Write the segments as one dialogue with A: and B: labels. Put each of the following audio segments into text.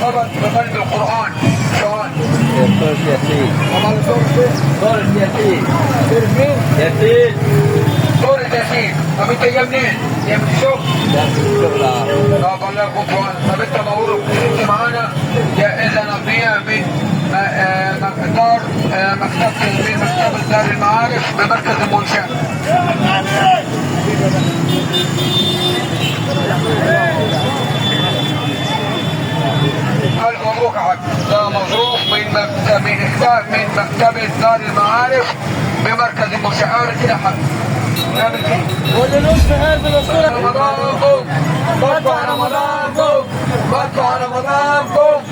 A: القبس بقلب القرآن. سؤال.
B: سورة ياسين.
A: طبعا سورة ايه؟
B: سورة ياسين.
A: سورة مين؟
B: ياسين.
A: سورة ياسين. طب انت جاي منين؟ جاي من الشغل؟
B: لا، من الشغل.
A: طب الله يكون في عونك. طب انت مبروك، كسبت معانا جائزة نقدية من دار مكتبة، من مكتبة دار المعارف بمركز المنشأة. ألف مبروك يا حاج. ده مظروف من مكتب من إهداء من مكتبة دار المعارف بمركز المنشأة. اعمل كده يا حاج. اعمل كده.
C: واللي نص قلب الاسطوره.
A: رمضان بوم، مدفع رمضان بوم، مدفع رمضان بوم.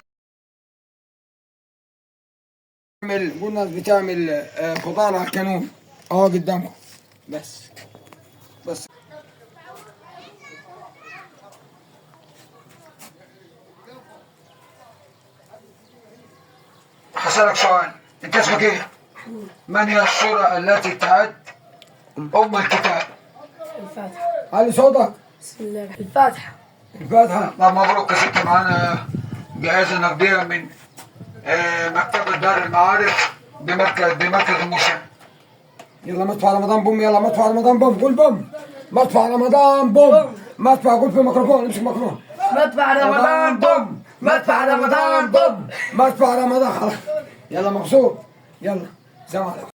D: بتعمل قلنا بتعمل خضار على الكانون اهو قدامكم. بس بس.
A: هسألك سؤال، انت اسمك ايه؟ من هي السورة التي تعد أم الكتاب؟
E: الفاتحة.
D: علي صوتك.
E: بسم الله، الفاتحة.
D: الفاتحة.
A: طب مبروك، كسبت معانا جائزة نقدية من مكتبة دار المعارف بمركز المنشأة.
D: يلا مدفع رمضان بوم، يلا مدفع رمضان بوم، قول بوم. مدفع رمضان بوم، مدفع، قول في الميكروفون، امسك الميكروفون.
C: مدفع رمضان بوم، مدفع رمضان بوم.
D: مدفع رمضان. خلاص يلا مبسوط، يلا سلام عليكم.